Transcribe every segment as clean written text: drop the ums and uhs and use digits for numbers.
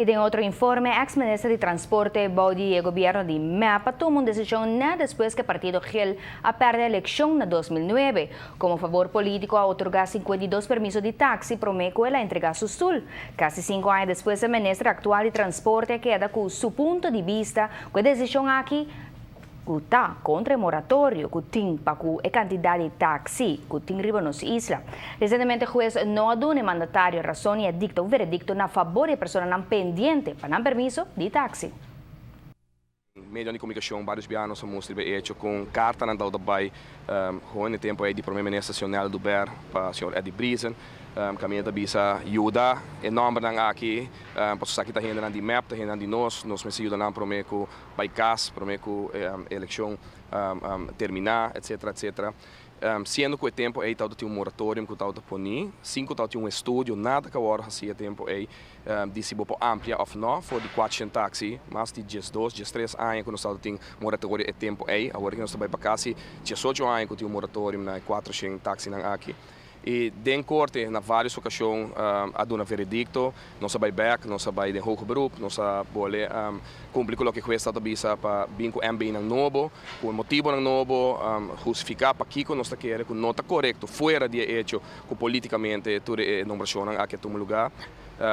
Y den otro informe, ex-minister di Transporte bou di gobierno di MEP a tuma un decision net despues cu partido GEL a perde eleccion na 2009. Como favor politico a otorga 52 permiso di taxi prome cu el a entrega su stoel. Casi 5 aña despues, e minister actual di Transporte a keda cu su punto di bista cu e decision aki ta contra e moratorio cu tin pa e cantidad di taxi cu tin riba nos isla. Recientemente, hues no a duna e mandatario rason y a dicta un veredicto na fabor di personanan pendiente pa nan permiso di taxi. Medio di comunicacion varios biaha nos a mustra e hecho cu cartanan ta bay gewoon e tempo ey di prome minister señor Oduber pa señor Eddie Briesen, caminda ta bisa yuda e nombernan aki, pa esaki ta hendenan di MEP, ta hendenan di nos, nos mester yuda nan prome cu bay cas, prome cu eleccion termina, etc, etc. Siendo cu e tempo ey tin un moratorium cu ta poni, sin cu tin un estudio, nada cu awor haci e tempo ey di si bo por amplia of no, for di 400 taxi, mas di 12, 13 aña cu nos tin moratorio e tempo ey, awor cu nos bay pa casi 18 aña cu tin un moratorio na 400 taxinan aki. Y den corte, na varios ocasion, a duna veredicto, nos a bay back, nos a bay den hoger beroep, nos a bolbe cumpli cu loke hues a bisa pa bin cu MB nan nobo, cu motibonan nobo, hustifica pakico nos ta kere cu no ta corecto fuera di hecho cu politicamente tur e nombracion aki a tuma lugar.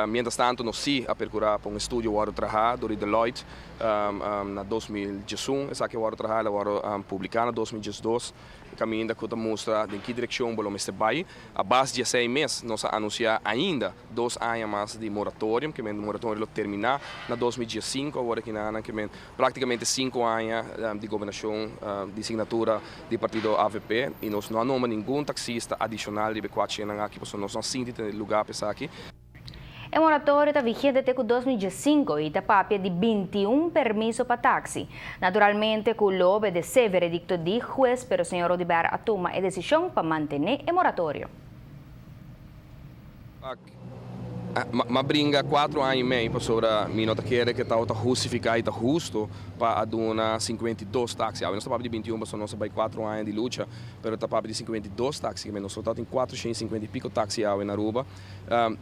Mientras tanto, nos si a percura pa un estudio wordo traha door Deloitte na 2011, esaki a wordo traha, a wordo publica na 2012, caminda cu ta mustra den ki direccion bo mester bay. A base di 6 mes, nos a anuncia ainda 2 aña mas di moratorio, kiermen e moratorio lo termina na 2015, awor aki na kiermen practicamente 5 aña di gobernacion di signatura di partido AVP y nos no a nombra ningun taxista adicional di B4 aki, pasobra nos no sinti tin lugar pa esaki. E moratorio ta vigente te 2015 y ta papia di 21 permiso pa taxi. Naturalmente, cu lo obedece veredicto di hues, pero señor Oduber a tuma e decision pa mantene e moratorio. M'a bringa 4 aña y mei pasobra mi no ta kere cu ta hustifica y ta husto pa duna 52 taxi. Nos ta di 21, pasobra nos bay 4 aña di lucha, pero ta di 52 taxi, nos tin 450 y pico taxi awe na Aruba.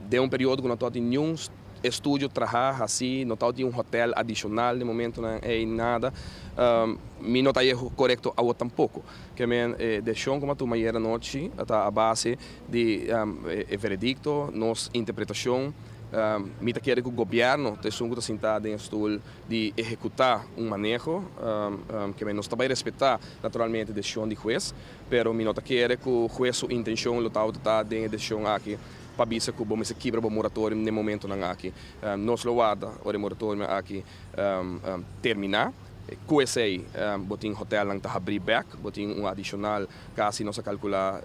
Den un periodo cu no tin ningun estudio traha asina, no tin un hotel adicional di momento ey nada. Mi no ta corecto awo tampoco. Kiermen decision cu m'a tuma ayera nochi ta a base di e veredicto, nos interpretacion. Mi ta kere cu gobierno ta esun cu ta sinta den stoel di ehecuta un maneho, kiermen nos tambe respeta naturalmente e decision di hues, pero mi no ta kere cu hues su intencion lo ta den e decision aki pa bisa cu bo mester kibra e moratorio na momentonan aki. Nos lo warda e moratorio aki termina. Cu esey, bo tin hotelnan ta habri back, bo tin un adicional, casi nos a calcula,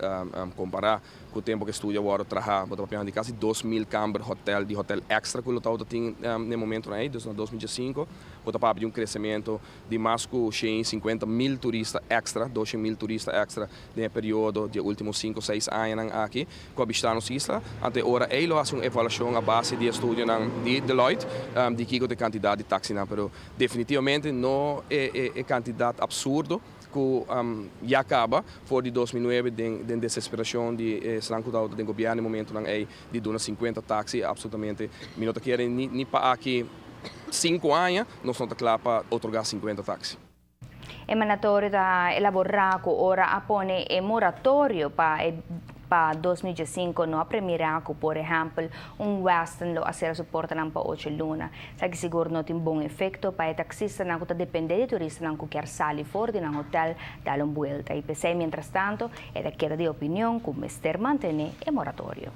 compara cu e tempo cu estudio a wordo traha, bo ta di casi 2.000 camber hotel di hotel extra cu lo tin na e momento ey, dus na 2005, bo ta papia di un crecemento di mas cu 150 mil turista extra, 200 mil turista extra den e periodo di ultimo 5, 6 aña aki, cu a bishita nos isla. Anto ora ey lo haci un evaluacion a base di estudio di Deloitte, di kico e cantidad di taxinan, pero definitivamente no e cantidad absurdo cu ya caba for di 2009 den desesperacion di esnan cu den gobierno e momentonan ey di duna 50 taxi. Absolutamente mi no ta kere ni pa aki 5 aña nos no ta cla pa otorga 50 taxi. E mandatario ta elabora cu ora a pone e moratorio pa 2015 no a premira cu, por ehempel, un Westin lo a cera su portanan pa 8 luna. Esaki sigur no tin bon efecto pa e taxistanan cu ta depende di turistanan cu kier sali for di nan hotel dal un vuelta. Y p'esey, mientras tanto, e ta keda di opinion cu mester mantene e moratorio.